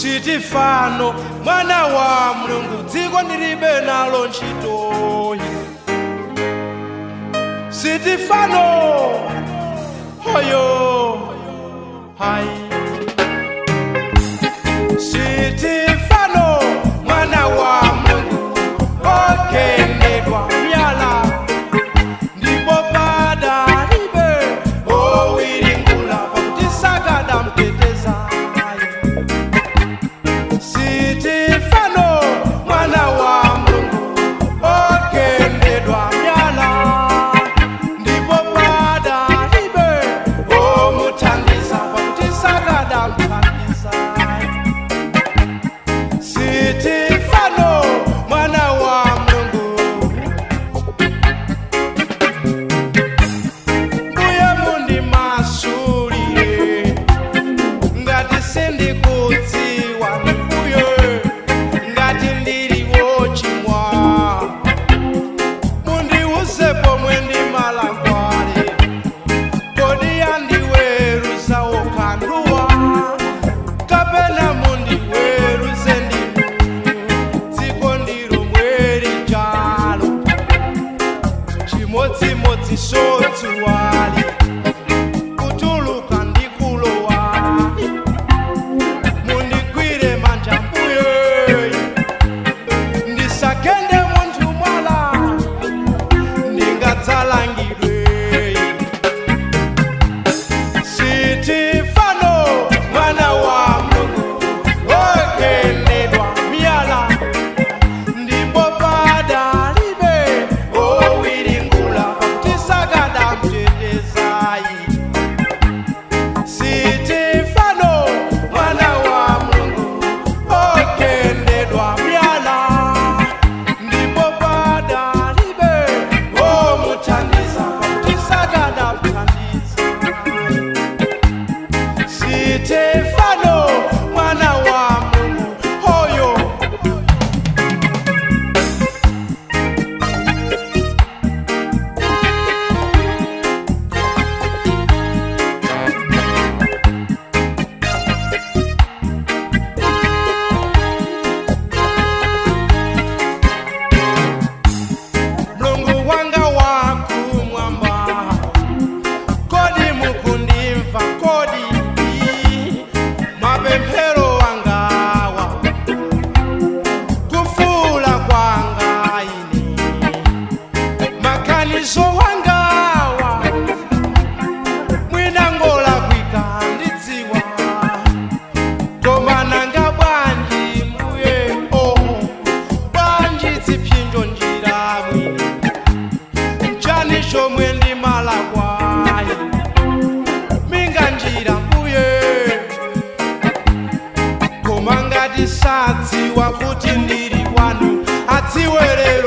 Sitifano mwana wa Mulungu, dziko ndilibe nalo ntchito. Sitifano oyo hai. Sitifano mwana wa Mulungu, ogendedwa myala, ndipo padalibe owiringula, pakuti sakadamteteza. Sitifano mwana wa Mulungu, ogendedwa myala, ndipo padalibe omuthandiza, pakuti sakadamthandiza. Sitifano mwana wa Mulungu, mbuye mundimasulire ngati sindikudziwa, mbuye, ngati ndili wochimwa, mundiuze pomwe ndimalakwale. Kodi andiweruza wokhanduwa, kapena mundiweruze ndinu? Dziko ndilo mweri chalo, chimodzimodzi sodzuwali kutuluka ndi kulowa. Mundigwire manja mbuye, ndisagende munthu mwala, ndingadzalangidwe. Sitifano mwana wa Mulungu, ogendedwa miyala, ndipo padalibe owiringula, pakuti sakadamtetezayi. Sitifano mwana wa Mulungu, ogendedwa miyala, ndipo padalibe omuthandiza, pakuti sakadamthandiza. Sitifano mwana wa Mulungu oyo. Mulungu wanga wakumwamba, kodi mukundimva? Kodi mapemphero wangawa, kufuula kwanga ine, maganizo wangawa, mwinangolakwika ndidziwa, koma nanga bwanji mbuye oho, bwanji zipsinjo njira mwini, nchani chomwe ndimalakwayi? Minga njira mbuye, koma ngati sadziwa kuti ndili wanu, adziwe lero.